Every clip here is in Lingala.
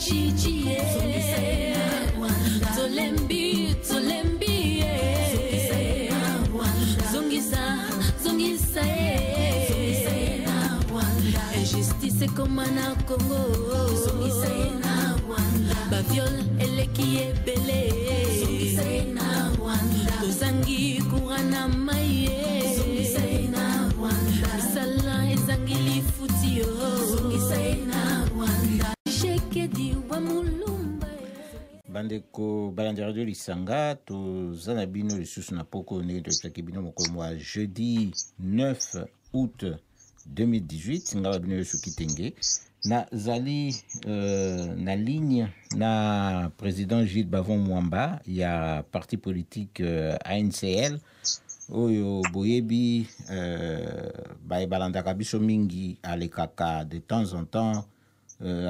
Tshitshi ye. Tolembi, tolembi ye. Zongisa, zongisa ye. Injustice ekoma na Congo. Ba viol eleki ebele. Tozangi courant na mai ye. Misala ezangi lifuti yo. Tshisekedi wa Mulumba. Bandeko balandi Radio Lisanga, toza na bino lisusu na poko ndenge toyebisaki bino mokolo mwa jeudi 9 août 2018. Nga bino Yesu Kitenge, nazali na ligne na président Gilles Bavon Mwamba ya parti politique ANCL, oyo boyebi, baye balandaka biso mingi, alekaka de temps en temps,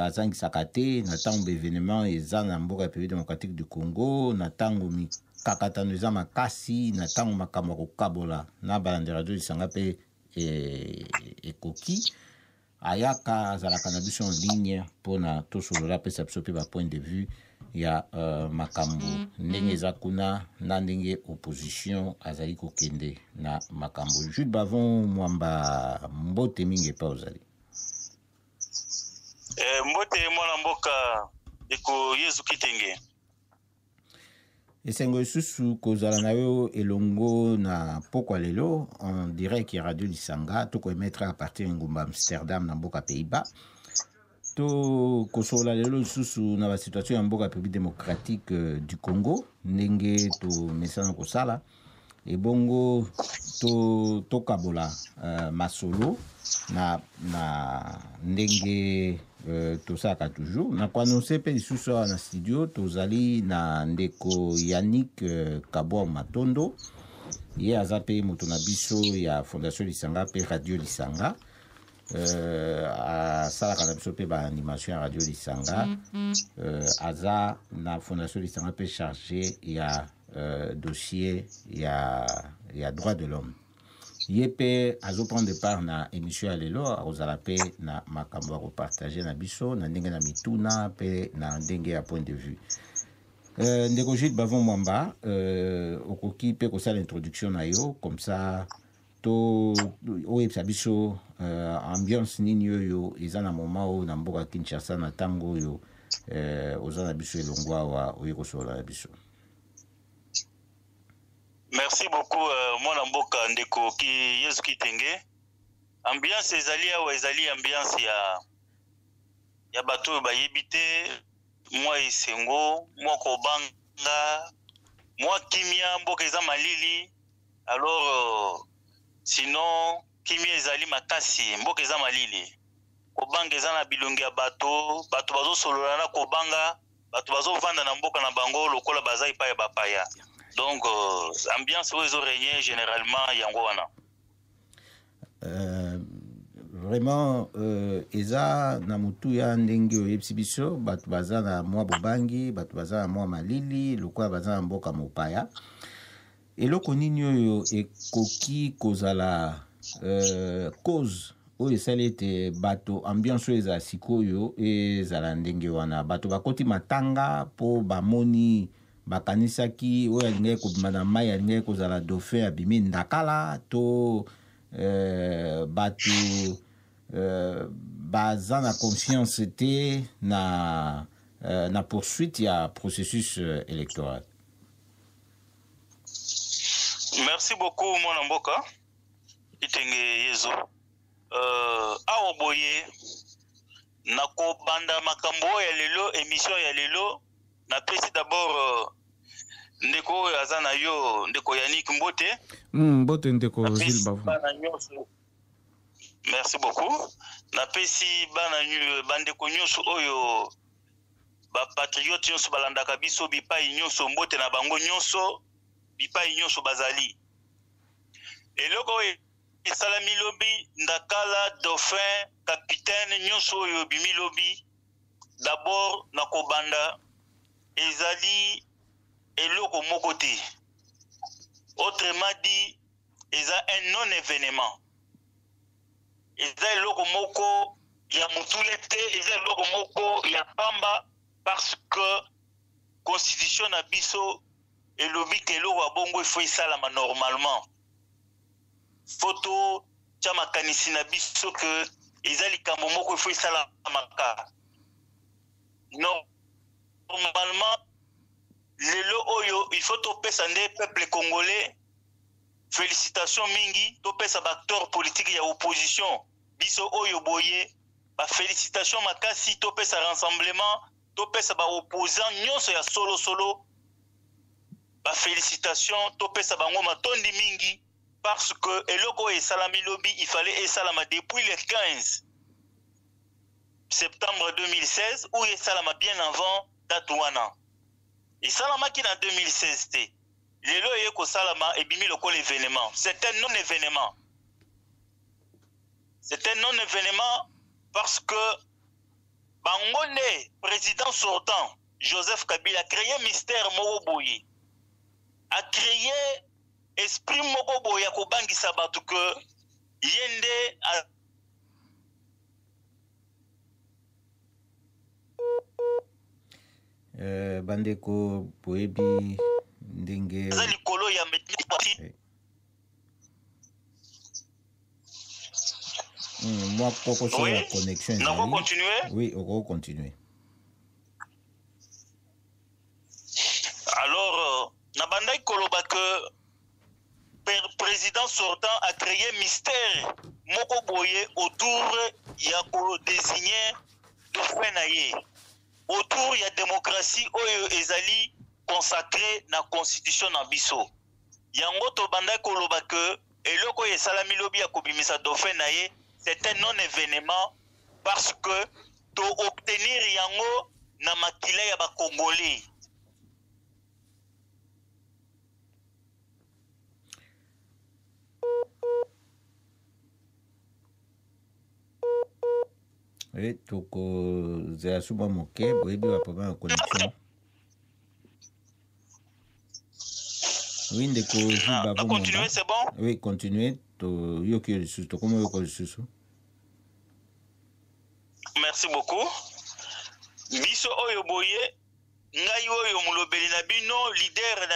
azangisaka te na ntango baévénement eza na mboka ya République démocratique du Congo, na ntango mikakatano eza makasi, na ntango makambo ya kokabola na balandi Radio Lisanga mpe ekoki, ayaka, azalaka na biso en ligne mpona tosolola, apesa biso mpe bapoint de vue ya makambo ndenge eza kuna na ndenge opposition azali kokende na makambo. Jules Bavon Mwamba, mbote mingi epa ozali. Mbote mwana mboka, ndeko Yezu Kitenge. Esengo lisusu kozala na yo elongo na pokwa lelo en direct ya Radio Lisanga. Tokoemettre à partir ya ngumba Amsterdam na mboka Pays-Bas. Tokosolola lelo lisusu na basituation ya mboka République démocratique du Congo, ndenge tomesana kosala. Ebongo tokabola masolo na ndenge tosalaka toujours. Na koannonce mpe lisusu, awa na studio tozali na ndeko Yannick Kabwa Matondo. Ye aza mpe moto na biso ya Fondation Lisanga mpe Radio Lisanga. Asalaka na biso mpe baanimation ya Radio Lisanga. Aza na Fondation Lisanga mpe chargé ya dossier ya droit de l'homme. Ye mpe azoprendre part na émission ya lelo, akozala mpe na makambo ya kopartage na biso na ndenge na mituna mpe na ndenge ya point de vue. Ndeko Gilles Bavon Mwamba, okoki mpe kosala introduction na yo, comme ça to oyebisa biso ambiance nini oyo eza na moment oyo na mboka Kinshasa, na ntango oyo oza na biso elongo awa, oye kosolola na biso. Merci beaucoup, mwana mboka, ndeko ki Yesu Kitenge. Ambiance ezali awa, ezali ambiance ya bato oyo bayebi te, mwa esengo, mwa kobanga, mwa kimia. Mboka eza malili, alors sinon kimia ezali makasi. Mboka eza malili, kobanga eza na bilongi ya bato. Bato bazosolola na kobanga, bato bazovanda na mboka na bango lokola baza epai ya bapaya. Donc ambiance oyo ezorégner généralement, yango wana. Vraiment, eza na motuya ndenge oyebisi biso. Bato baza na mwa bobangi, bato baza na mwa malili lokola baza na mboka mopaya. Eloko nini oyo ekoki kozala cause oyo esali ete bato, ambiance oyo ezala sikoyo, ezala ndenge wana? Bato bakoti matanga mpo bamoni, bakanisaki oyo alingaki kobima na mai alingaki kozala dauphin, abimi ndakala, to bato baza na confiance te na poursuite ya processus électoral? Merci beaucoup, mwana mboka Itenge Yezu. Awa boye, nakobanda makambo oyo ya lelo, émission ya lelo. Napesi d'abord ndeko oyo aza na yo, ndeko Yannick, mbote. Mbote ndeko Gilles Bavon. Bana nyonso, merci beaucoup. Napesi bana, bandeko nyonso oyo bapatriote nyonso balandaka biso bipai nyonso, mbote na bango nyonso bipai nyonso bazali. Eloko oyo esalami lobi, ndakala, dauphin, capitaine, nyonso oyo ebimi lobi, d'abord na kobanda, ezali eloko moko te. Autrement dit, eza un non événement, eza eloko moko ya motule te, eza eloko moko ya pamba. Parce que constitution na biso elobi ke eloko ya bongo il faut esalama normalement. Faut totya makanisi na biso ke eza likambo moko il faut esalamaka normalement. Lelo oyo il faut topesa nde peuple congolais félicitation mingi, topesa baacteur politique ya opposition biso oyo boye bafélicitation makasi, topesa rassemblement, topesa baopposant nyonso ya solosolo bafélicitation, topesa bango matondi mingi, parce que eloko oyo esalami lobi, il fallait esalama depuis le 15 septembre 2016 ou esalama bien avant date wana. Esalamaki na 2016 te. Lelo eye kosalama, ebimi lokola événement. C'est un non événement, c'est un non événement, parce que bango nde président sortant Joseph Kabila créé mystère moko boye, a créé esprit moko boye ya kobangisa bato ke ye nde. Bandeko, boyebi ndenge aza likolo ya. Mwa kokoso Oui. ya connexion. Nako Ezali. continuer? Oui, okoki continuer. Alors nabandaki koloba ke président sortant a créé mystère moko boye autour ya kodésigne dauphin na ye, autour ya démocratie oyo ezali consacré na constitution na biso. Yango tobandaki koloba ke eloko oyo esalami lobi ya kobimisa dauphin na ye, c'est un non événement, parce que toobtenir yango na makila ya bacongolais. Oui, tokozela su mwa moke, boyebi baproblème ya connexion. Oui, ndeko Jules. Ah, Bavo. na continuer? Mwamba. C'est bon? Oui, continuer, toyoki yo lisusu, tokómi oyoka lisusu. Merci beaucoup. Biso oyo boye, ngai oyo molobeli na bino, leader na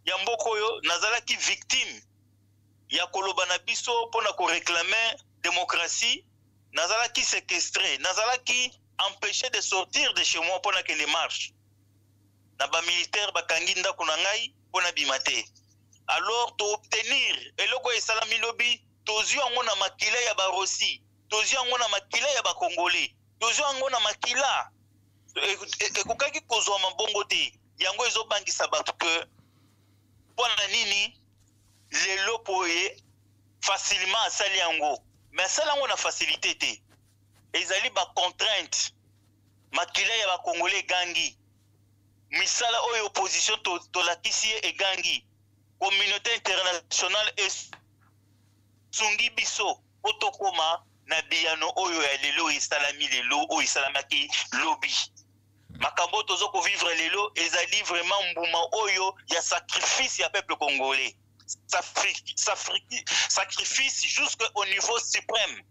ya mboka oyo, nazalaki victime ya koloba na biso mpona koréclame démocratie. Nazalaki séquestré, nazalaki empêché de sortir de chez moi mpona kende marche na bamilitaire. Bakangi ndako na ngai mpona bima te. Alors toobtenir eloko oyo esalami lobi, tozwi yango na makila ya barosi, tozwi yango na makila ya bacongolais, tozwi yango na makila. Ekokaki kozwama bongo te. Yango ezobangisa bato ke mpo na nini lelo boye facilement asali yango. Mais asali yango na facilité te, ezali bacontrainte. Makila ya bacongolais egangi, misala oyo opposition tolakisi ye egangi, communauté internationale esungi biso po tokóma na biyano oyo ya lelo esalami lelo, oyo esalamaki lobi. Makambo oyo toza kovivre lelo ezali vraiment mbuma oyo ya sacrifice ya peuple congolais, sacrifice jusqu'au niveau suprême,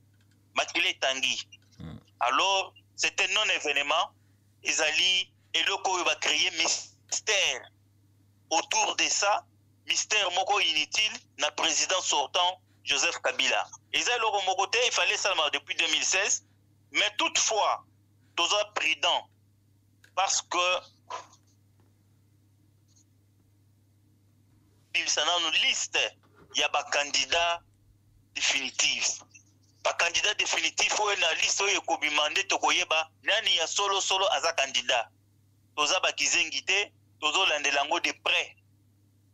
makila etangi. Alors c'est un non événement, ezali eloko oyo bacréer mystère autour de ça, mystère moko inutile na président sortant Joseph Kabila. Eza eloko moko te, il fallait esalama depuis 2016. Mais toutefois toza prudent, parce que bimisa nanu liste ya bacandidat définitif. Bacandidat définitif oyo na liste oyo ekobima nde tokoyeba nani ya solosolo aza candidat. Toza bakizengi te, tozolandela yango de près.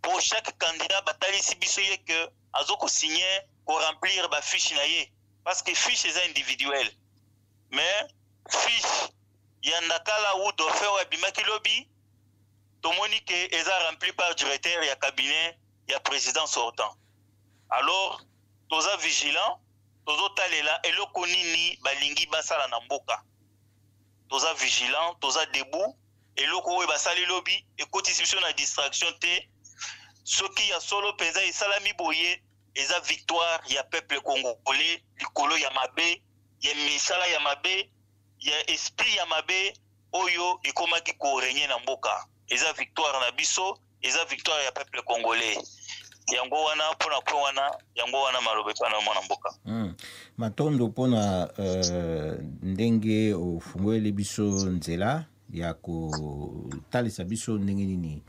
Po chaque candidat batalisi biso ye ke azokosigne, koremplir bafiche na ye, parce que fiche eza individuelle. Mais fiche ya ndakala ou dauphin oyo abimaki lobi, tomoni ke eza rempli par directeur ya cabinet ya président sortant. Alors toza vigilant, tozotalela eloko nini balingi basala na mboka. Toza vigilant, toza debout. Eloko oyo basali lobi ekotisi biso na distraction te. Soki ya solo mpenza esalami boye, eza victoire ya peuple congolais likolo ya mabe, ya misala ya mabe, ya esprit ya mabe. oyo ekomaki ko regner na mboka. Eza victoire na biso, eza victoire ya peuple congolais. Yango wana mpona point wana, yango wana maloba epai na mwana mboka. Matondo mpona ndenge ofungoleli biso nzela ya kotalisa biso ndenge nini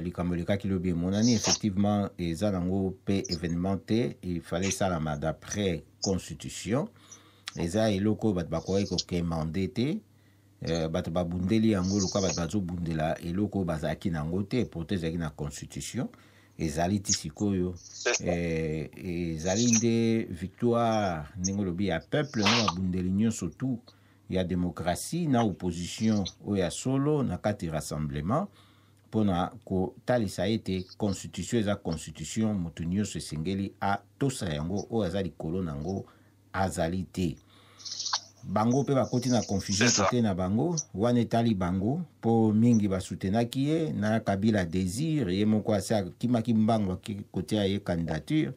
likambo elekaki lobi emonani. Effectivement, eza nango mpe événement te, il fallait esalama d'après constitution. Eza eloko oyo bato bakokaki kokemande te. Bato babundeli yango lokola bato bazobundela eloko oyo bazalaki nango te, pourtant ezalaki na constitution, ezali ti sikoyo. Ezali nde victoire, ndenge olobi, ya peuple na babundeli nyonso tu ya démocratie na opposition oyo ya solo na kati rassemblement, mpona kotalisa ete constitution eza constitution, moto nyonso esengeli atosa yango, oyo aza likolo nango azali te. Bango mpe bakoti na confusion kote na bango wana, etali bango, mpo mingi basutenaki ye na Kabila Désir, ye moko asi akimaki mbango kotia ye candidature.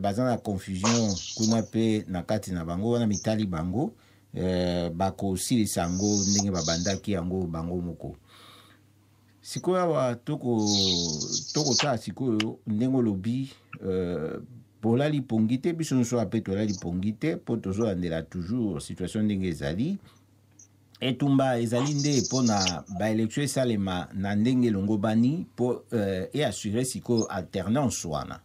Baza na confusion kuna mpe na kati na bango wana, mitali bango. Bakosilisa yango ndenge babandaki yango bango moko. Sikoyo awa tokotala sikoyo ndenge olobi, bolali pongi te, biso nyonso ape tolali pongi te, mpo tozolandela toujours situation ndenge ezali. Etumba ezali nde mpona baélection esalema na ndenge elongobani, mpo eassure sikoyo alternance wana,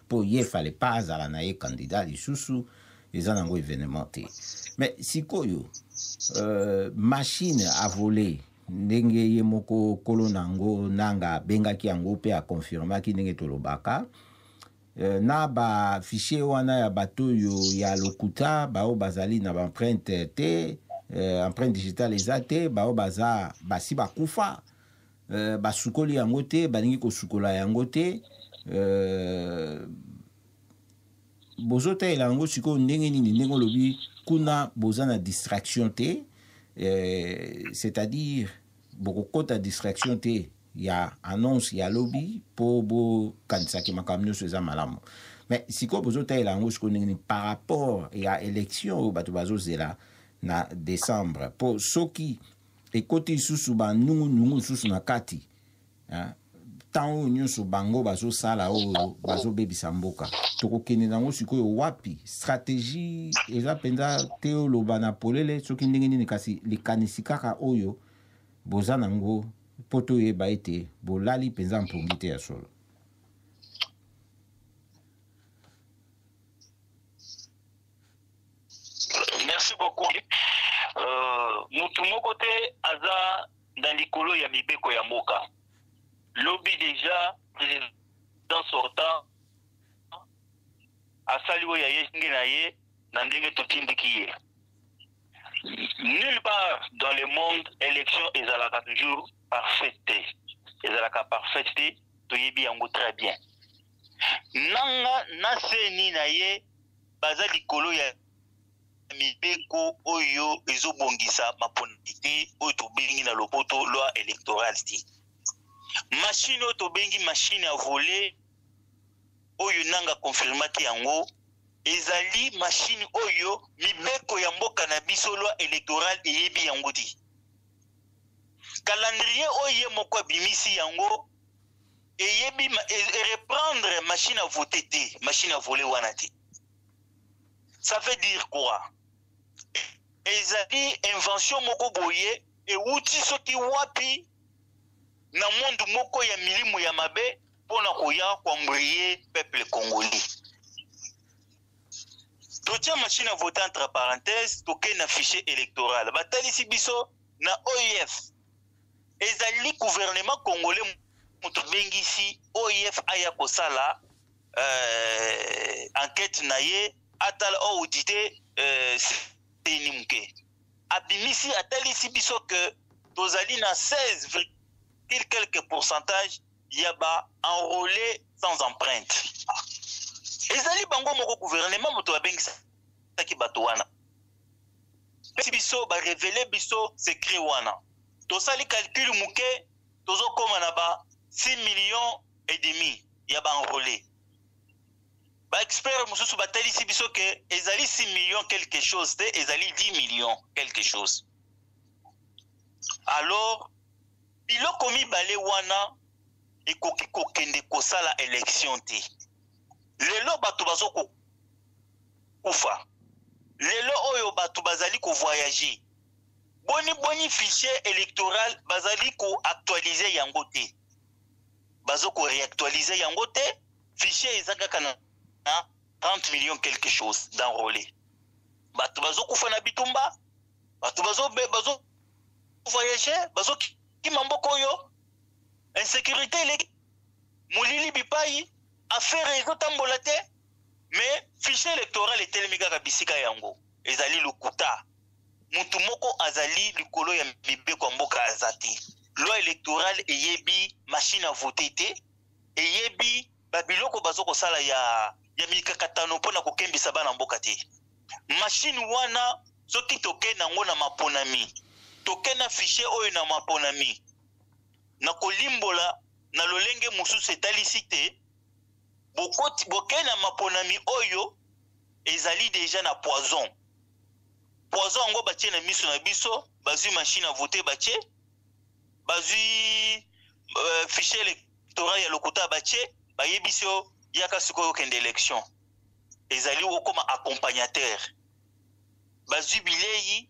mpo ye fale pa azala na ye candidat lisusu, eza nango événement te. Mais sikoyo machine à voler, ndenge ye moko kolo nango Nanga abengaki yango mpe akonfirmaki ndenge tolobaka, na bafichier wana ya bato oyo ya lokuta, baoyo bazali na baempreinte te, empreinte digitale eza te, baoyo baza basi bakufa, basukoli yango te, balingi kosukola yango te, bozotalela yango sikoyo ndenge nini? Ndenge olobi kuna, boza na distraction te, c'est-à-dire bokokɔta distraction te ya annonce ya lobi, mpo bokanisaki makambo nyonso eza malamu. Mais sikoyo bozotalela yango sikoyo ndenge nini par rapport ya élection oyo bato bazozela na décembre? Mpo soki ekoti lisusu banungunungu lisusu na kati, ntango oyo nyonso bango bazosala oyo bazobebisa mboka, tokokende nango sikoyo wapi? Stratégie eza mpenza te oloba na polele soki ndenge nini, kasi likanisi kaka oyo boza nango, mpo toyeba ete bolali mpenza mpongi te ya solo. Merci beaucoup. Mutu moko te aza na likolo ya mibeko ya mboka. Lobi déjà, président sortant asali oyo ya ye ndenge na ye, na ndenge totindiki ye. Nulle part dans le monde élection ezalaka toujours parfaite te, ezalaka parfaite te, toyebi yango très bien. Nanga na CENI na ye baza likolo ya mibeko oyo ezobongisa maponami te, oyo tobengi na lopoto loi électorale te. Machine oyo tobengi machine à voler, oyo Nanga confirmaki yango, ezali machine oyo mibeko ya mboka na biso, loi électorale, eyebi yango te. Calendrier oyo ye moko abimisi yango eyebi reprendre machine à voter te, machine à voler wana te. Ça veut dire quoi? Ezali invention moko boye ewuti soki wapi na monde moko ya milimo ya mabe mpona koya koembrouiller peuple congolais. Totia machine à voter entre parenthèses, tokei na fichier électoral. Batalisi biso na OIF, ezali gouvernement congolais moto abengisi OIF aya kosala enquête na ye, atala audite. CENI moke abimisi, atalisi biso ke tozali na 16 quelque pourcentage ya ba enrôlé sans empreinte. Ezali bango moko gouvernement moto abengisaki bato wana, pesi biso, barévéler biso secret wana. Tosali calcul moke, tozokóma na ba 6 millions et demi ya baenrôlé. Baexpert mosusu batalisi biso ke ezali 6 millions quelque chose te, ezali 10 millions quelque chose. Alors biloko mibale wana ekoki kokende kosala election te. Lelo bato bazo kokufa, lelo oyo bato bazali kovoyager, boni boni fichier électoral bazali koactualiser yango te, bazo koréactualiser yango te. Fichier eza kaka na 30 millions quelque chose d'enrôlés. Bato bazokufa na bitumba, bato bazo bazo voyager, bazokima mboka oyo, insécurité eleki, molili bipai, affaire ezotambola te, mais fichier électoral etelemi kaka bisika yango. Ezali lokuta. Mutu moko azali likolo ya mibeko ya mboka aza te. Loi électorale eyebi machine à voter te, eyebi babiloko bazo kosala ya mikakatano mpona kokembisa bana mboka te. Machine wana, soki tokei nango na maponami, tokei na fichier oyo na maponami, na kolimbola na lolenge mosusu etalisi te bokoti bokei na maponami oyo ezali deja na poison. Poison yango batie na miso na biso, bazwi machine à voter batie, bazwi fichier électoral ya lokuta batie, bayebisi yo yaka sikoyo okende élection. Ezali okoma accompagnateur. Bazwi bilei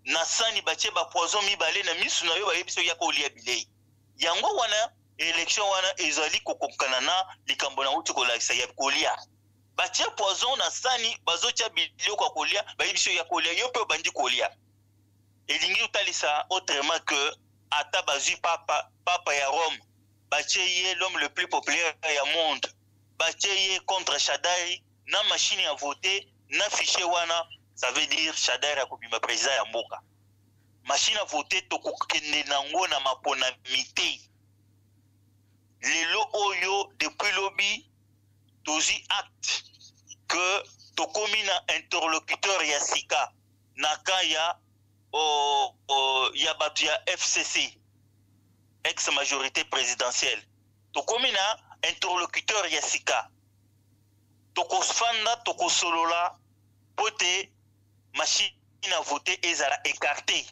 na sani, batie bapoison mibale na miso na yo, bayebisi yo yaka olia bilei yango wana. Élection wana ezali kokokana na likambo na uti kolakisa ya kolia. Batie poison na sani, bazotia biloko ya kolia, bayebisi yo ya kolia, yo mpe obandi kolia. Elingi otalisa autrement que ata bazwi papa, papa ya Rome, batie ye l'homme le plus populaire ya monde, batie ye contre Shadari na machine ya vote na fichier wana, ça veut dire Shadari akobima président ya mboka. Machine à voter, tokokende nango na maponami te. Lelo oyo, depuis lobi, tozwi acte que tokomi na interlocuteur ya sika na ka ya bato ya FCC, ex majorité présidentielle. Tokomi na interlocuteur ya sika, tokofanda, tokosolola po te machine à voter ezala écarté.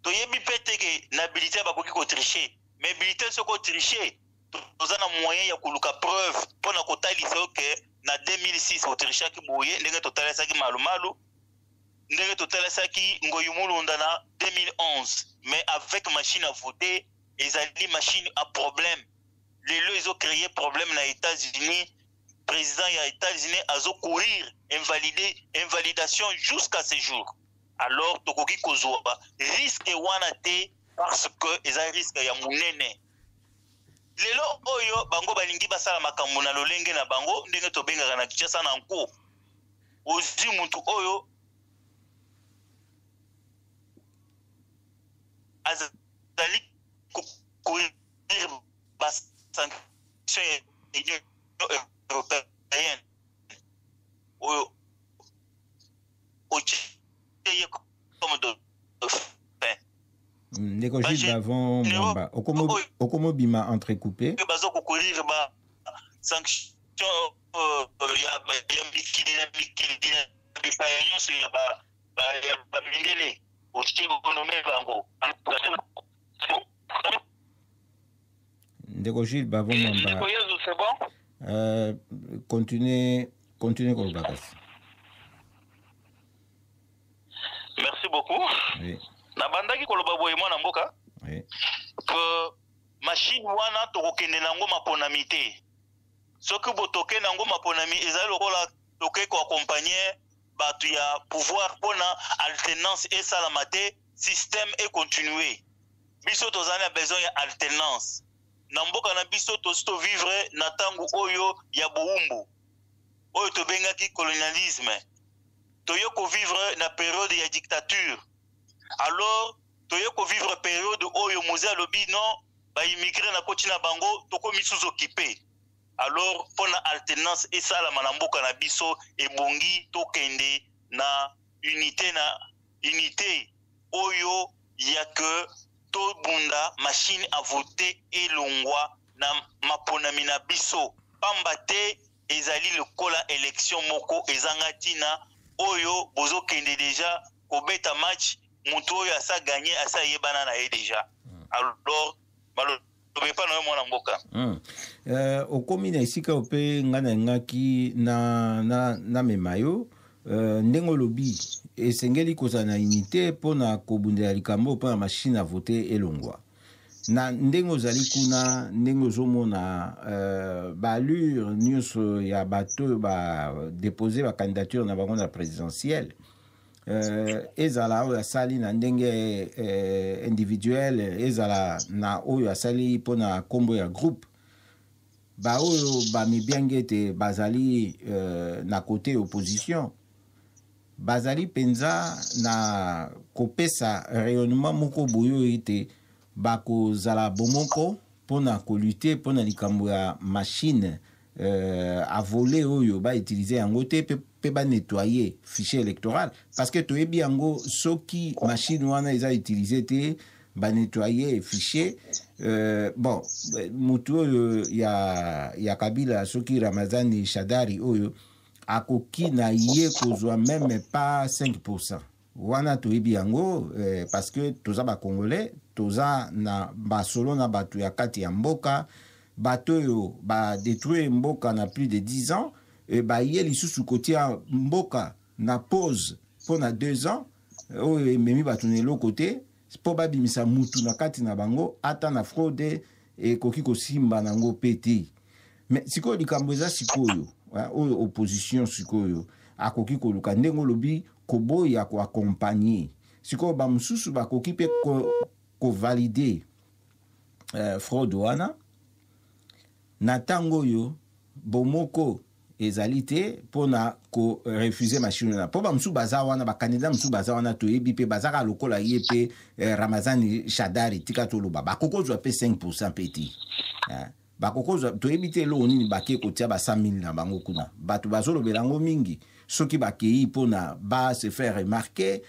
Toyebi mpe te ke na bulletin bakoki kotricher, mais bulletin soki otricher, toza na moyen ya koluka preuve mpona kotalisa yo ke na 2006 otrichaki boye, ndenge totalisaki Malumalu, ndenge totalisaki Ngoyi Mulunda na 2011. Mais avec machine à voter, ezali machine à problème. Lelo ezocréer problème na États-Unis. Président ya États-Unis azocourir invalidé, invalidation jusqu'à ce jour. Alors tokoki kozwa risque wana te, parce que eza risque ya monene. Lelo oyo bango balingi basala makambo na lolenge na bango, ndenge tobengaka na Kinshasa na nko. Ozwi mutu oyo azali kocourir basanction ya Union européenne, oyo otie ye comme dauphin. Ndeko Gilles Bavon Mwamba, okomobima entrecoupé. Baza kocourir ba sanction ya mikili na mikili na bipaya nyonso ya bamindele, otie onommer bango. Ndeko Gilles Bavon Mwamba. Ndeko Yezu, c'est bon? Continue, continue koloba kasi. Merci beaucoup. Oui. Nabandaki koloba boye, mwana mboka, oui. que machine wana tokokende nango maponami te. Soki botoke nango maponami, ezali lokola toke koaccompagner bato ya pouvoir mpona alternance esalama te, système econtinue. Biso tozali na besoin ya alternance na mboka na biso. Tosi tovivre na ntango oyo ya bowumbu oyo tobengaki colonialisme, toye kovivre na période ya dictature, alors toye kovivre période oyo Mzee alobi non, baimmigré na koti na bango, tokomi sous occupé. Alors mpona alternance esalama na mboka na biso, ebongi tokende na unité, na unité oyo ya ke tobunda machine à voter elongwa na maponami na biso, pamba te ezali lokola élection moko ezanga ntina oyo bozokende deja kobeta match. Moto oyo asa gagné, asa ayebana na ye déjà. Alors maloba epa na yo, mwana mboka. Okomi na esika oyo mpe ngai nalingaki namema yo. Ndenge olobi, esengeli kozala na unité mpona kobundela likambo mpona machine à voter elongwa. Na ndenge ozali kuna, ndenge ozomona baallure nyonso ya bato oyo badepose bacandidature na bango na présidentielle, ezala oyo asali na ndenge individuel, ezala na oyo asali mpona nkombo ya groupe, baoyo bamibiangi ete bazali na côté opposition, bazali mpenza na kopesa rayonnement moko boye oyo ete bakozala bomoko mpona kolutter mpona likambo ya machine à voler oyo bautilize yango te mpe banettoyer fichier électoral, parce que toyebi yango, soki machine wana eza utilisé te, banettoyer fichier, bon, motu oyo ya Kabila, soki Ramazani Shadari oyo, akoki na ye kozwa même pas 5. Wana toyebi yango, parce que toza bacongolais, toza na basolo na bato ya kati ya mboka. Bato oyo badétruire mboka na plus de 10 ans, baye lisusu kotia mboka na pause mpo na 2 ans oyo ememi bato na eloko te, mpo babimisa mutu na kati na bango, ata na fraude ekoki kosimba nango mpe te. Mais sikoyo likambo eza sikoyo oyo opposition sikoyo akoki koluka, ndenge olobi, koboya koaccompagner. Sikoyo bamosusu bakoki mpe kovalider fraude wana na ntango oyo bomoko ezali te mpona korefuser machine wana, mpo bamosusu baza wana, bacandidat mosusu baza wana, toyebi mpe bazaka lokola ye mpe Ramazani Shadari, tika toloba, bakoki kozwa mpe 5 mpe te. Bakoki kozwa, toyebi te eloko nini bake kotia ba 100 000 na bango kuna. Bato bazolobela yango mingi, soki bakei mpona ba se faire remarquer,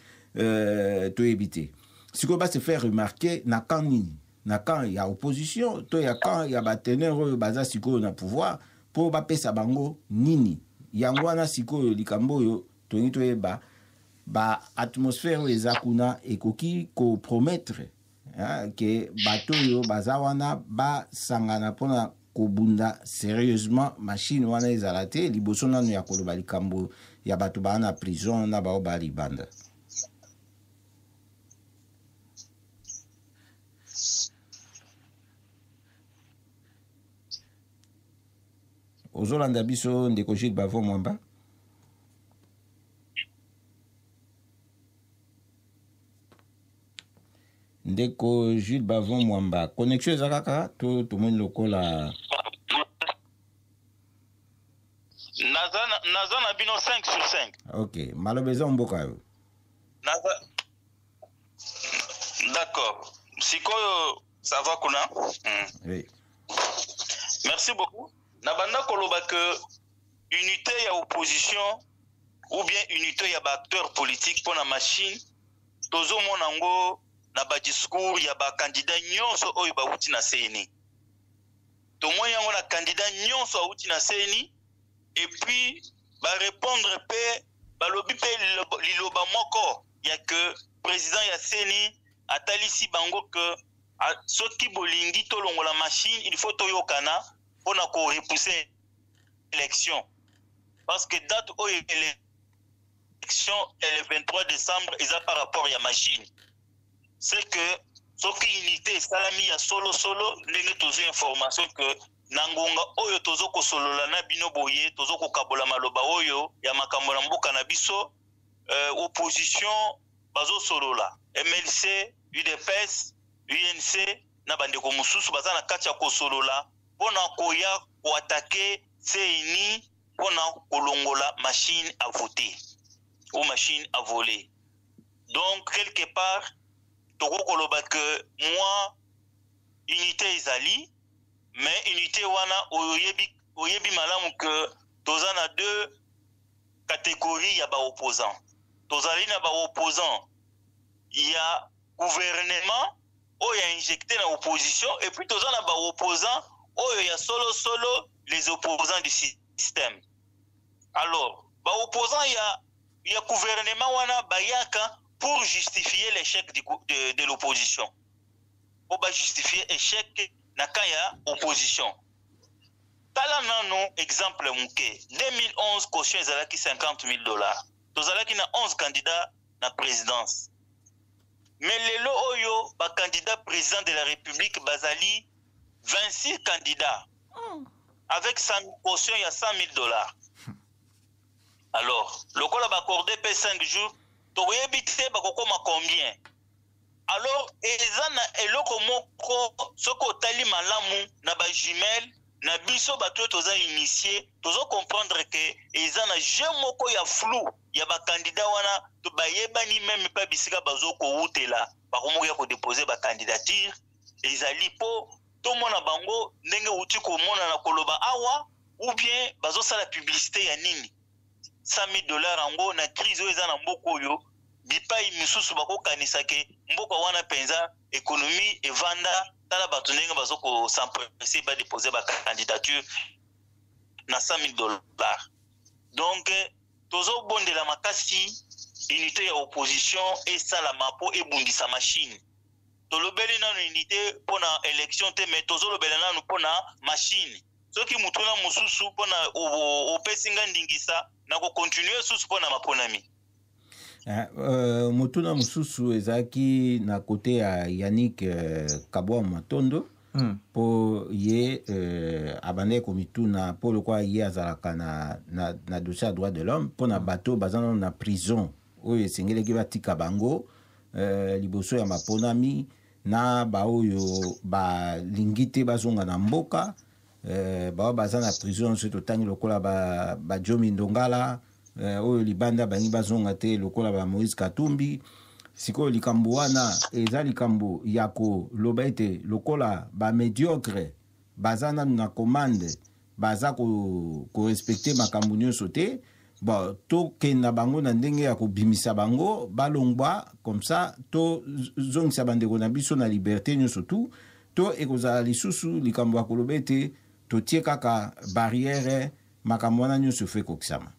toyebi te sikoyo ba se faire remarquer na camp nini, na camp ya opposition to ya camp ya bateneur oyo baza sikoyo na pouvoir, mpo bapesa bango nini. Yango wana sikoyo likambo oyo tolingi toyeba, baatmosphère oyo eza kuna ekoki kopromettre ke bato oyo baza wana basangana mpona kobunda sérieusement machine wana ezala te, liboso nano ya koloba likambo ya bato baa na prison na bao baa libanda. Ozolanda biso, ndeko Gilles Bavo Mwamba? Ndeko Jules Bavon Mwamba, connexion eza kaka to tomoni lokola Naza na bino 5 sur 5. Ok, maloba eza mboka yo. Naza d'accord. Sikoyo ça va kuna? Oui. Merci beaucoup. Na banda koloba que unité ya opposition ou bien unité ya baacteur politique mpona machine, tozomona yango na badiscours ya bacandidat nyonso oyo bawuti na CENI. Tomoni yango na candidat nyonso awuti na CENI, et puis barépondre mpe, balobi mpe liloba moko ya que président ya CENI atalisi bango ke soki bolingi tolongola machine, il faut toyokana mpona korepousser élection, parce que date oyo élection est le 23 décembre, eza par rapport ya machine. C'est que soki unité esalami ya solosolo, ndenge tozwi information que na ngonga oyo tozo kosolola na bino boye, tozo kokabola maloba oyo ya makambo na mboka na biso, opposition bazosolola, MLC, UDPS, UNC na bandeko mosusu baza na kati ya kosolola mpona koya koattaquer CENI mpona kolongola machine à voter ou machine à voler. Donc quelque part tokoki koloba que mwa unité ezali, mais unité wana oyebi malamu que toza na deux catégories ya baopposant. Tozali na baopposant ya gouvernement oyo ya injecté na opposition, et puis toza na baopposant oyo ya solo solo, les opposants du système. Alors baopposant ya gouvernement wana bayaka. Pour justifier l'échec de l'opposition, mpo bajustifier échec na camp ya opposition. Tala nanu exemple moke: 2011, caution ezalaki 50 000 $, tozalaki na 11 candidats na présidence. Mais lelo oyo, bacandidat président de la République bazali 26 candidats avec caution ya 100 000 $. Alors lokola baaccorde mpe 5 jours, tokoyebi te bakokoma combien. Alors eza na eloko moko, soki otali malamu na bajumelles na biso, bato oyo toza initié, tozocomprendre ke eza na jeu moko ya flou ya bacandidat wana. Bayebani même mpe bisika bazokowutela, bakomoki ya kodépose bacandidature. Ezali mpo tomona bango ndenge wuti komona na koloba awa, ou bien bazosala publicité ya nini? 100 000 $ yango, na crise oyo eza na mboka oyo, bipai misusu bakokanisa ke mboka wana mpenza économie evanda. Tala bato ndenge bazokos'empresser badépose bacandidature na 100 000 $. Donc tozobondela makasi unité ya opposition esalama mpo ebundisa machine. Tolobeli nanu unité mpona élection te, mais tozolobela nanu mpona machine. Soki mutuna mosusu mpona opesi nga ndingisa na kocontinue susu mpona maponami. Motuna mosusu ezalaki na kote ya Yannick Kabwa Matondo, mpo ye abandaki komituna mpo lokola ye azalaka na dossier ya droit de l'homme, mpo na bato baza nano na prison oyo esengelaki batika bango liboso ya maponami, na baoyo balingi te bazonga na mboka, bao baza na prison nyonso totangi lokola baDiomi ba Ndongala, oyo libanda balingi bazonga te lokola ba Moïse Katumbi. Sikoyo likambo wana eza likambo ya koloba ete lokola bamédiocre baza nanu na commande, baza korespecte ko makambo nyonso te, bon, tokenda bango na ndenge ya kobimisa bango balongwa, comme ça tozongisa bandeko na biso na liberté nyonso tu, to ekozala lisusu likambo ya koloba ete totie kaka barrière, makambo wana nyonso fo ekokisama?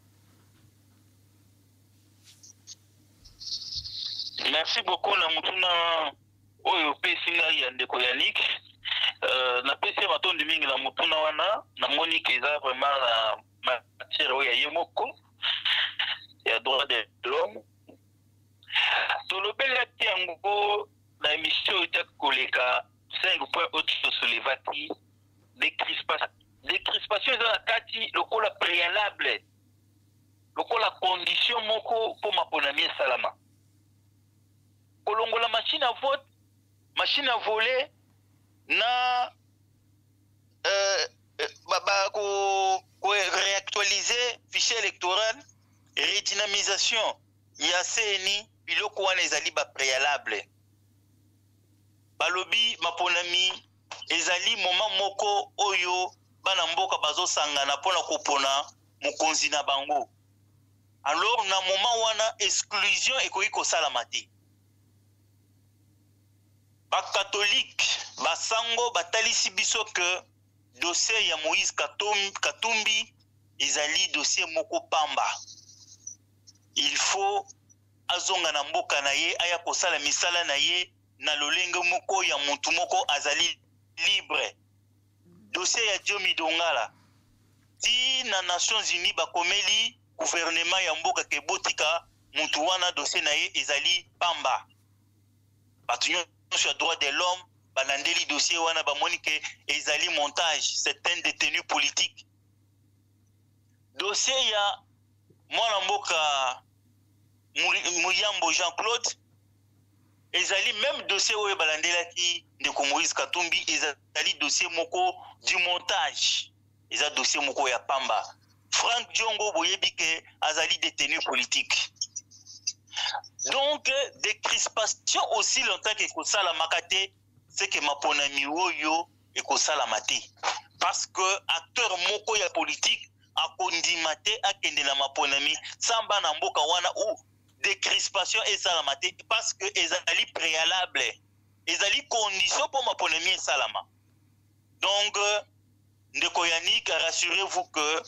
Merci beaucoup na mutuna oyo opesi ngai ya ndeko Yannick. Napesi ye matondi mingi na mutuna wana. Namoni ke eza vraiment na matière oyo ya ye moko ya droit de l'homme. Tolobelaki yango na émission oyo etaki koleka. 5 point oyo tosolevaki: décrispation. Décrispation eza na kati lokola préalable, lokola condition moko mpo maponami esalama. Kolongola machine à vote, machine à voler na ba ko réactualiser fichier électoral, redynamisation ya CENI, biloko wana ezali bapréalable. Balobi maponami ezali moment moko oyo bana mboka bazosangana mpona kopona mokonzi na bango. Alors na moment wana, exclusion ekoki kosalama te. Bakatolike, basango batalisi biso ke dossier ya Moïse Katumbi ezali dossier moko pamba. Il faut azonga na mboka na ye, aya kosala misala na ye na lolenge moko ya mutu moko azali libre. Dossier ya Diomi Ndongala, ti na Nations Unies bakomeli gouvernement ya mboka ke botika mutu wana, dossier na ye ezali pamba. Bato nyonso ya droit de l'homme balandeli dossier wana, bamoni ke ezali montage, c'est un détenu politique. Dossier ya mwana mboka Muyambo Jean-Claude ezali même dossier oyo balandelaki ndeko Moïse Katumbi. Ezali dossier moko du montage, eza dossier moko ya pamba. Frank Diongo, boyebi ke azali détenu politique. Donc décrispation aussi longtemps ke ekosalamaka te, c'est que maponami oyo ekosalama te, parce que acteur moko ya politique akondima te akende na maponami sans bana mboka wana ou décrispation esalama te, parce que ezali préalable, ezali condition mpo maponami esalama. Donc ndeko Yannick, rassurez-vous que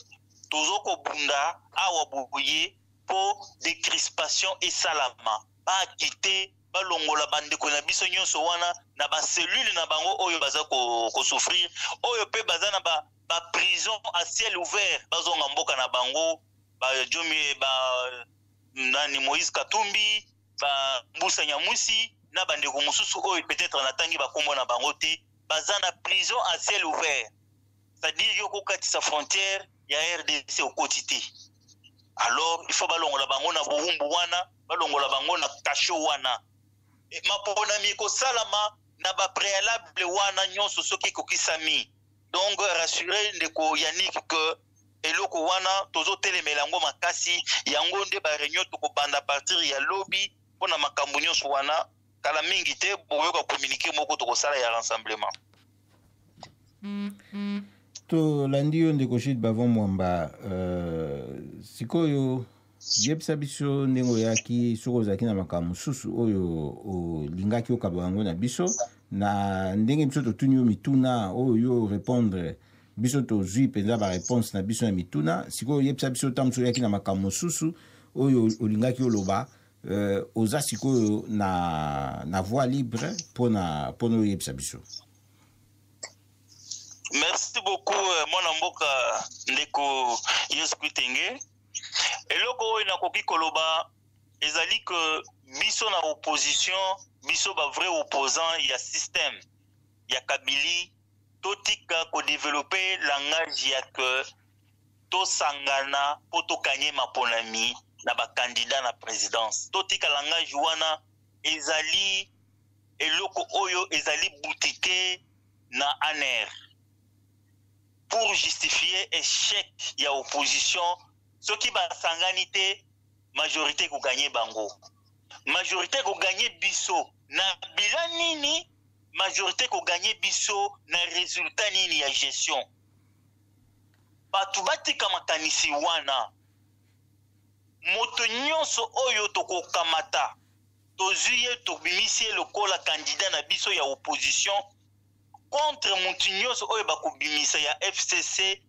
tozokobunda awa boye mpo décrispation esalama. Baakite, balongola bandeko na biso nyonso wana na bacellule na bango oyo baza kosouffrir, oyo mpe baza na baprison à ciel ouvert, bazonga mboka na bango. Bajomi ba nani, Moïse Katumbi, ba Mbusa Nyamwisi na bandeko mosusu oyo peut-être natangi bakombo na bango te, baza na prison à ciel ouvert, c'est-à-dire yo kokatisa frontière ya RDC okoti te. Alors il faut balongola bango na bowumbu wana, balongola bango na cachot wana. Maponami ekosalama na bapréalable wana nyonso soki ekokisami. Donc rassure ndeko Yannick que eloko wana tozotelemela yango makasi. Yango nde baréunion tokobanda partir ya lobi mpona makambo nyonso wana. Kala mingi te bokoyoka communiqué moko tokosala ya rassemblement. Tolandi yo, ndeko Gilles Bavon Mwamba. Sikoyo yebisa biso ndenge oyaki, soki ozalaki na makambo mosusu oyo olingaki okaba yango na biso, na ndenge biso totuni yo mituna oyo yo répondre biso, tozwi mpenza baréponse na biso ya mituna. Sikoyo oyebisa biso ntango mosusu oyaki na makambo mosusu oyo olingaki oloba. Oza sikoyo na voie libre mpona oyebisa biso. Merci beaucoup, mwana mboka ndeko Yesu Kitenge. Eloko oyo nakoki koloba ezali ke biso na opposition, biso bavrai opposant ya système ya Kabili, totika kodévelopper langage ya ke tosangana mpo togagner maponami na bacandidat na présidence. Totika langage wana, ezali eloko oyo ezali boutique na ANR pour justifier échec ya opposition. Soki basangani te, majorité ekogagner bango, majorité ekogagner biso na bilan nini? Majorité ekogagner biso na résultat nini ya gestion? Bato batika makanisi wana. Moto nyonso oyo tokokamata, tozwi ye, tobimisi ye lokola candidat na biso ya opposition contre motu nyonso oyo bakobimisa ya FCC,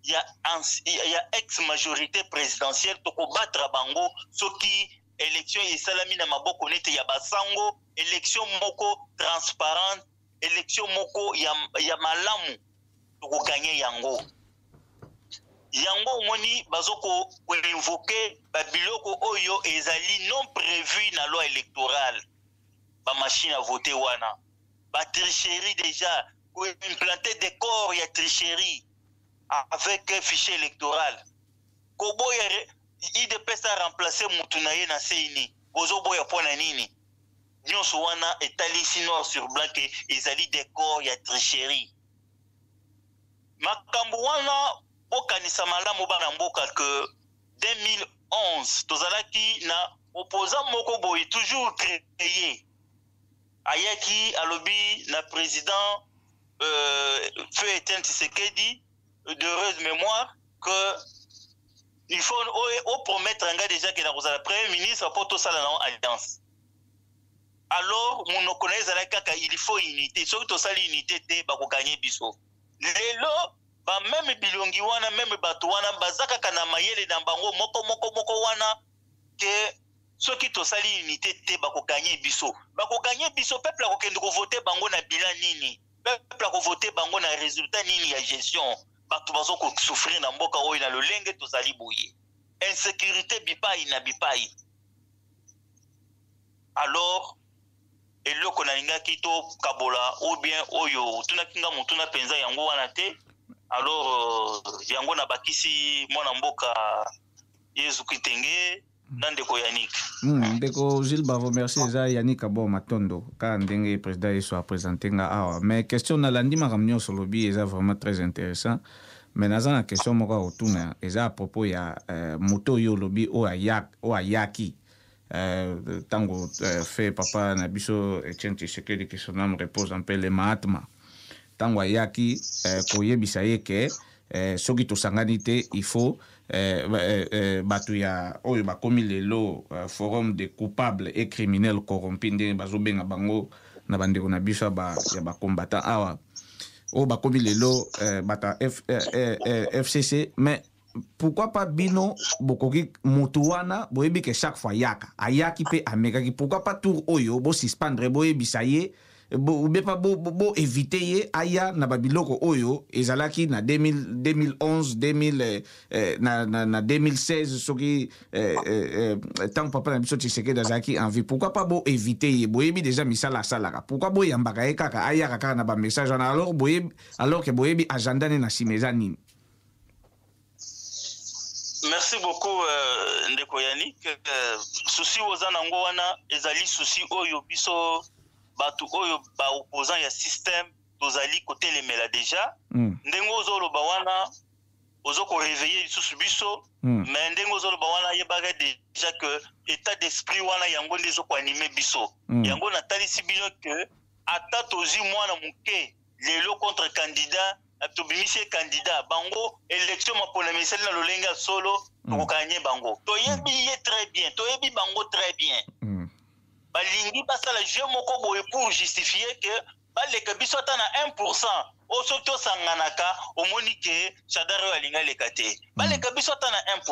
ya ex majorité présidentielle, tokobattre bango. Soki élection esalami na maboko nete ya basango, élection moko transparente, élection moko ya malamu, tokogagner yango. Yango omoni bazokoinvoquer babiloko oyo ezali non prévu na loi électorale, bamachine à voter wana, batricherie, déjà koimplanter décor ya tricherie avec fichier électoral, koboya UDPS a remplacer mutu na ye na CENI, bozoboya mpo na nini? Nyonso wana etalisi noir sur blanc ke ezali décor ya tricherie. Makambo wana, bokanisa malamu, bana mboka, ke 2011 tozalaki na opposant moko boye toujours créé, ayaki alobi na président feu Etienne Tshisekedi d'heureuse mémoire que il faut opromettre nga déjà ke nakozala premier ministre mpo tosala nango alliance. Alors monoko na ye ezalaki kaka il faut unité, soki tosali unité te bakogagner biso. Lelo bameme bilongi wana, meme bato wana baza kaka na mayele na bango moko moko moko wana ke soki tosali unité te bakogagner biso, bakogagner biso. Peuple akokende kovoter bango na bilan nini? Peuple akovoter bango na résultat nini ya gestion? Bato bazo kosouffrir na mboka oyo na lolenge tozali boye, insécurité bipai na bipai. Alors eloko nalingaki tokabola ou bien oyo otunaki nga motuna mpenza yango wana te. Alors yango nabakisi, mwana mboka Yezu Kitenge na ndeko Yannick. Ndeko Gilles Bavo, merci. Eza Yannick Abo Matondo, kaka ndenge président Yesu aprésente nga awa. Mais question, nalandi makambo nyonso olobi, eza vraiment très intéressant, mais naza na question moko ya kotuna, eza à propos ya moto oyo olobi oyo ayaki ntango feu papa na biso Etienne Tshisekedi, que son âme repose en paix, le Mahatma, ntango ayaki koyebisa ye ke soki tosangani te, il faut bato ya oyo bakomi lelo forum de coupables et criminels corrompus, ndenge bazobenga bango na bandeko na biso ya bacombattant awa, oyo bakomi lelo bato ya FCC, mais Pourquoi pas bino bokoki motu wana, boyebi ke chaque fois yaka, ayaki mpe amekaki, pourquoi pas tour oyo bosuspendre, boyebisa ye bo, ou bien pas bo éviter ye aya na babiloko oyo ezalaki na 2000, 2011, 2000, na 2016, soki ntango papa na biso Tshisekedi azalaki en vie? Pourquoi pas bo éviter ye? Boyebi déjà misala asalaka, pourquoi boyambaka ye kaka, ayaka kaka na bamessage wana, alors boyebi, alors ke boyebi agenda ne na nsima eza nini? Merci beaucoup, ndeko Yannick. Souci oza nango wana ezali souci oyo biso bato oyo baopposant ya système tozali kotelemela déjà. Ndenge ozoloba wana, ozo koréveiller lisusu biso. Mais ndenge ozoloba wana, yebaka déjà que état d'esprit wana, yango nde ezokoanimer biso. Yango natalisi bino ke ata tozwi mwana moke lelo contre candidat, tobimisi ye candidat, bango élection maponami esali na lolenge ya solo, tokokanye bango. Toyebi ye très bien, toyebi bango très bien. Balingi basala jeu moko boye pour justifier que baleka biso ata na 1. Oyo soki tosanganaka, omoni ke Shadary oyo alingi aleka te, baleka biso ata na 1.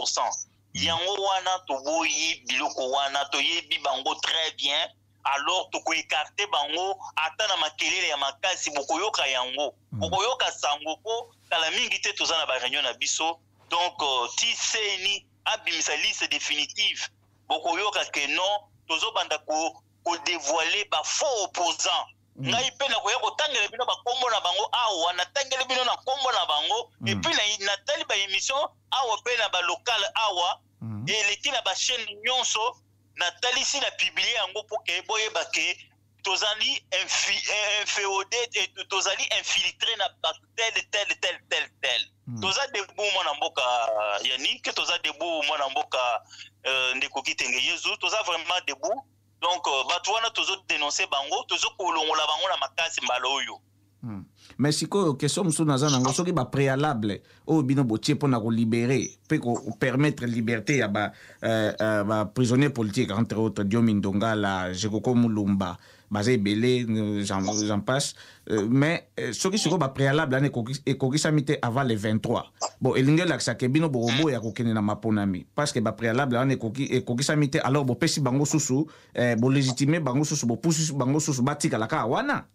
Yango wana toboyi biloko wana, toyebi bango très bien. Alors tokoécarter bango ata na makelele ya makasi, bokoyoka yango, bokoyoka sango, mpo kala mingi te toza na baréunion na biso. Donc ti CENI abimisa liste définitive, bokoyoka ke non, tozobanda kodévoiler bafaux opposant. Ngai mpe nakoya kotangela bino bakombo na bango awa, natangeli bino na nkombo na bango. Et puis natali baémission awa mpe na balocal awa, eleki na bachaîne nyonso, natalisi na publier yango mpo ke boyeba ke tozali inféodé, tozali infiltré na bato tel tel tel tel tel. Toza debout, mwana mboka Yannick, toza debout, mwana mboka ndeko Kitenge Yezu, toza vraiment debout. Donc bato wana tozodénoncer bango, tozokolongola bango na makasi mbala oyo. Mais sikoyo question mosusu naza nango: soki bapréalable oyo bino botie mpona kolibérer mpe kopermettre liberté ya baprisonnier politique, entre autres Diomi Ndongala, Jekoko Mulumba, baza ebele, j'en passe, mais soki sikoyo bapréalable wana ekokisami te avant le 23, bon, elingi elakisaka bino bokoboya kokende na maponami, parce que bapréalable wana ekokisami te. Alors bopesi bango susu, bolégitimer bango susu, bopusi bango susu batikala kaka wana.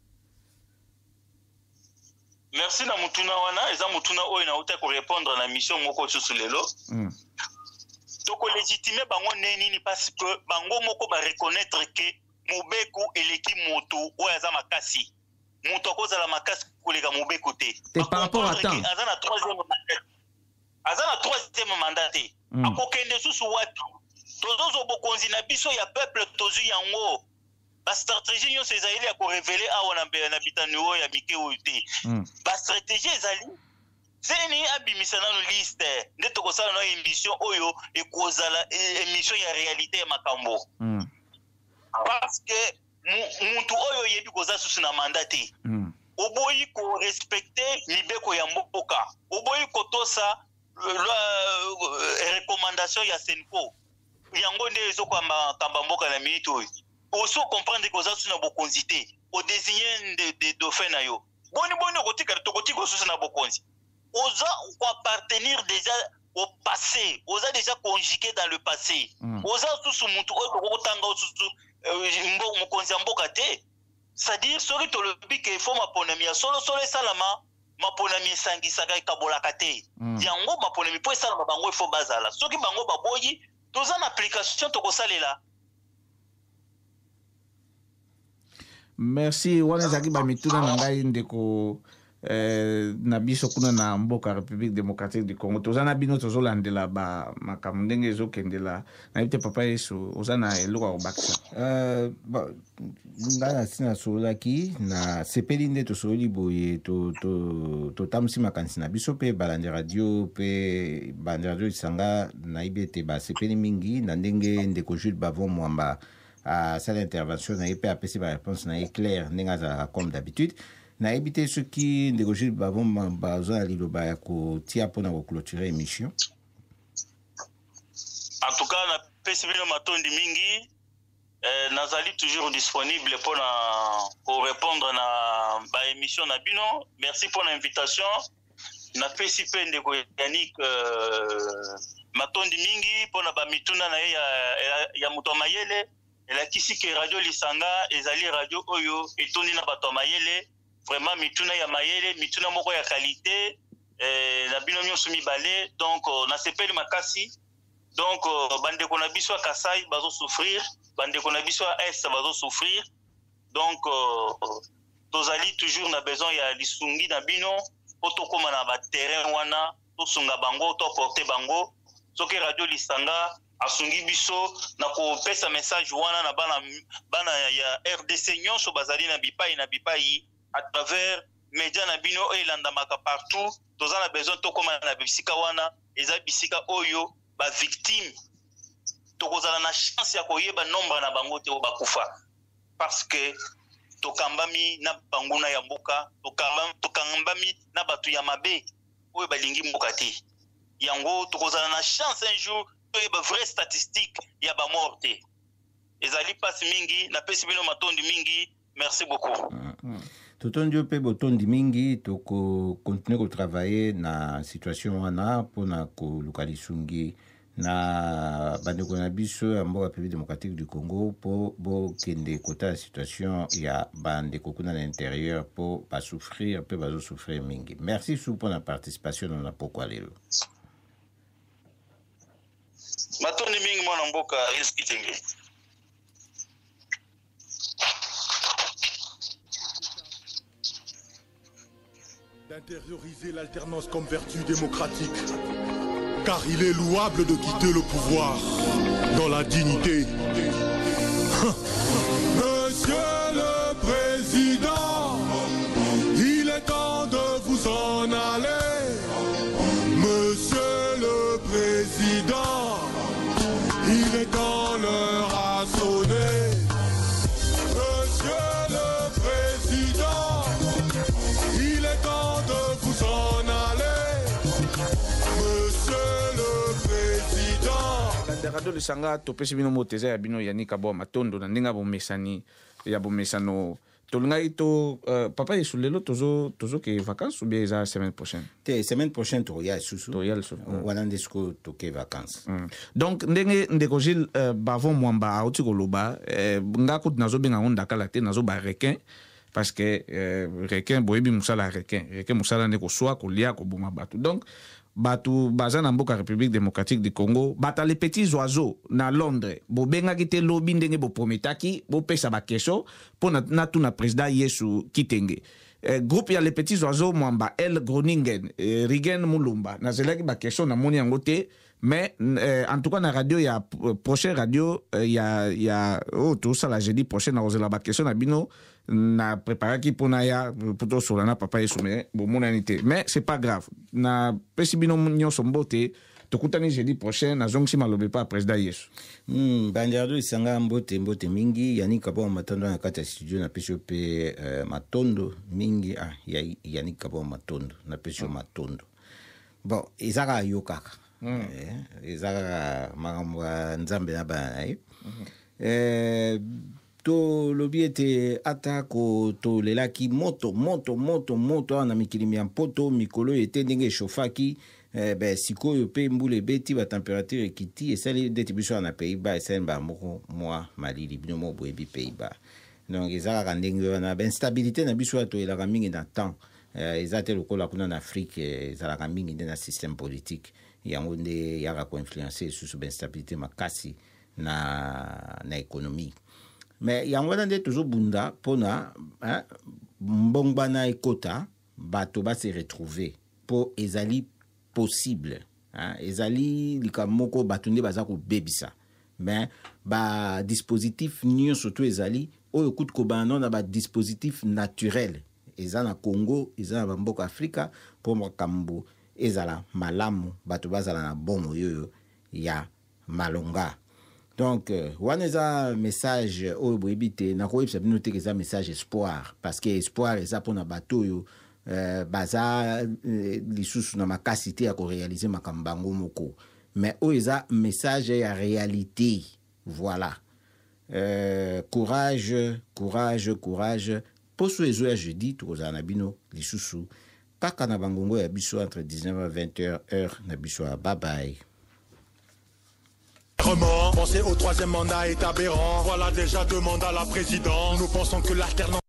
Merci na mutuna wana. Eza mutuna oyo nauta korépondre na mission moko susu lelo. Tokolégitimer bango nde nini? Parce que bango moko bareconnaître ke mobeko eleki moto oyo aza makasi. Moto akozala makasi koleka mobeko te. Par rapport à temps. Aza na troisième mandat, aza na troisième mandat te. Akokende susu wapi? Tozozwa bokonzi na biso ya peuple, tozwi yango. Bastratégie nyonso ezali ya korévéler awa na bitando oyo ya mike oyo te. Bastratégie ezali, CENI abimisa nano liste, nde tokosala na émission oyo ekozala émission ya réalité ya makambo. Parce que mutu oyo oyebi koza susu na mandat te, oboyi korespecter mibeko ya mboka, oboyi kotosa loi, recommandation ya CENCO, yango nde ezokamba mboka na minute oyo. Osi ocomprendre ke oza susu na bokonzi te, odésigner de dauphin na yo. Boni boni okotika, tokotika osusu na bokonzi? Oza koappartenir déjà au passé, oza déjà conjugué dans le passé. Oza susu mutu oyo tokokotanga osusu mokonzi ya mboka te. C'est-à-dire soki tolobi ke fo maponami ya solosolo esalama, maponami esangisaka, ekabolaka te. Yango maponami mpo esalama, bango efo bazala. Soki bango baboyi, toza na application tokosalela. Merci. Wana ezalaki bamituna na ngai, ndeko na biso kuna na mboka République démocratique du Congo. Toza na bino, tozolandela bamakambo ndenge ezokendela. Nayebi te, papa Yesu, oza na eloko ya kobakisa? Bon, ngai nasi nasololaki, nasepeli nde tosololi boye, totambusi makanisi na biso mpe balandi radio, mpe balandi radio Lisanga. Nayebi ete basepeli mingi na ndenge ndeko Jules Bavon Mwamba asala intervention na ye mpe apesi baréponse na ye claire ndenge azalaka comme d'habitude. Nayebi te soki ndeko Jules Bavon Mwamba aza na liloba ya kotia mpona koclôturer émission. En tout cas, napesi bino matondi mingi. Nazali toujours disponible mpona korépondre na baémission na bino. Merci mpona invitation. Napesi mpe ndeko Yannick matondi mingi mpona bamituna na ye ya moto ya mayele. Elakisi ke Radio Lisanga ezali radio oyo etondi na bato ya mayele, vraiment mituna ya mayele, mituna moko ya qualité na bino nyonso mibale. Donc nasepeli makasi. Donc bandeko na biso ya Kasai bazo souffrir, bandeko na biso ya Est bazo souffrir. Donc tozali toujours na besoin ya lisungi na bino po tokóma na ba terrain wana, tosunga bango, toporte bango. Soki Radio Lisanga asungi biso na kopesa message wana na bana ya RDC nyonso bazali na bipai na bipai à travers média na bino oyo elandamaka partout, toza na besoin tokóma na bisika wana. Eza bisika oyo ba victime tokozala na chance ya koyeba nombre na bango te oyo bakufa, parce que tokambami na banguna ya mboka, tokambami na bato ya mabe oyo balingi mboka te. Yango tokozala na chance un jour toyeba vraie statistique ya bamort te. Ezali mpasi mingi, napesi bino matondi mingi, merci beaucoup. Totondi yo mpe botondi mingi. Tokocontinue kotravaille na situation wana mpona koluka lisungi na bandeko na biso ya mboka République démocratique du Congo, mpo bokende kotala situation ya bandeko kuna na intérieur, mpo basouffrir mpe bazosouffrir mingi. Merci su mpona participation na pokwa lelo. Matondi mingi, mwana mboka Yesu Kitenge. D'intérioriser l'alternance comme vertu démocratique. Car il est louable de quitter le pouvoir dans la dignité. Monsieur le Président, il est temps de vous en aller. Monsieur le Président, il est temps, l'heure a sonné. Monsieur le Président, il est temps de vous en aller. Monsieur le Président. Radio Lisanga, topesi bino mbote. Eza ya bino Yannick Aboa Matondo. Na ndenge ya bomesani ya bomesano, tolingaki to papa Yesu, lelo tozoke vacances ou bien eza semaine prochaine? Te, semaine prochaine tokoya lisusu. Toya lisusu. Wana nde sikoyo toke vacances. Donc ndenge ndeko Gilles Bavon Mwamba auti koloba, nga kutu nazobenga yango ndakala te, nazoba requin, parce que requin, boyebi mosala ya requin. Requin mosala nde koswa, kolia, koboma bato. Donc bato baza na mboka République démocratique du Congo, bato les petits oiseaux na Londres, bobengaki te lobi ndenge boprometaki bopesa baquestion mpo natuna président Yesu Kitenge. Groupe ya les petits oiseaux Mwamba El Groningen, Rigen Mulumba, nazelaki baquestion, namoni yango te. Mais en tout cas na radio ya prochain radio ya oyo tosala jeudi prochain, nakozela baquestion na bino. Na préparaki mpona ya mpo tosola na papa Yesu, mais bomonani te. Mais c'est pas grave, napesi bino nyonso mbote, tokutani jeudi prochain. Nazongisi maloba epa ya président Yesu. Bandi Radio Lisanga, mbote, mbote mingi. Yannick Kabongo Matondo na kati ya studio, napesi yo mpe matondo mingi. Yannick Kabongo Matondo, napesi yo matondo. Bon, eza kaka yo kaka. Eza kaka makambo ya Nzambe na bana na ye. Tolobi ete atako tolelaki moto, moto, moto, moto awa na mikili ya mpoto, mikolo oyo ete ndenge echauffaki, be sikoyo mpe mbula ebeti, batempérature ekiti, esali ndeti biso awa na Pays-Bas esali mbala moko mwa malili. Bino moko boyebi Pays-Bas. Donc eza kaka ndenge wana, bainstabilité na biso oyo toyelaka mingi na temps, eza te lokola kuna na Afrique. Ezalaka mingi nde na système politique, yango nde yaka koinfluence lisusu bainstabilité makasi na économie. Mais yango wana nde tozobunda mpona mbongwana ekota, bato base retrouver, mpo ezali possible, hein, ezali likambo moko bato nde baza kobebisa. Mais badispositif nyonso to ezali oyo kutu kobanda na badispositif naturel eza na Congo, eza na bamboka Afrika, mpo makambo ezala malamu, bato bazala na bomoi oyo ya malonga. Donc wana eza message oyo boyebi te, nakoyebisa bino te eza message espoir, parce que espoir eza mpona bato oyo baza lisusu na makasi te ya koréaliser makambo bango moko. Mais oyo eza message ya réalité, voilà. Courage, courage, courage. Poso ezoya jeudi, tokozala na bino lisusu. Kaka na bangongo ya biso entre 19h 20h heure na biso ya bye bye. Penser au troisième mandat est aberrant. Voilà déjà deux mandats à la présidence. Nous pensons que l'alternance.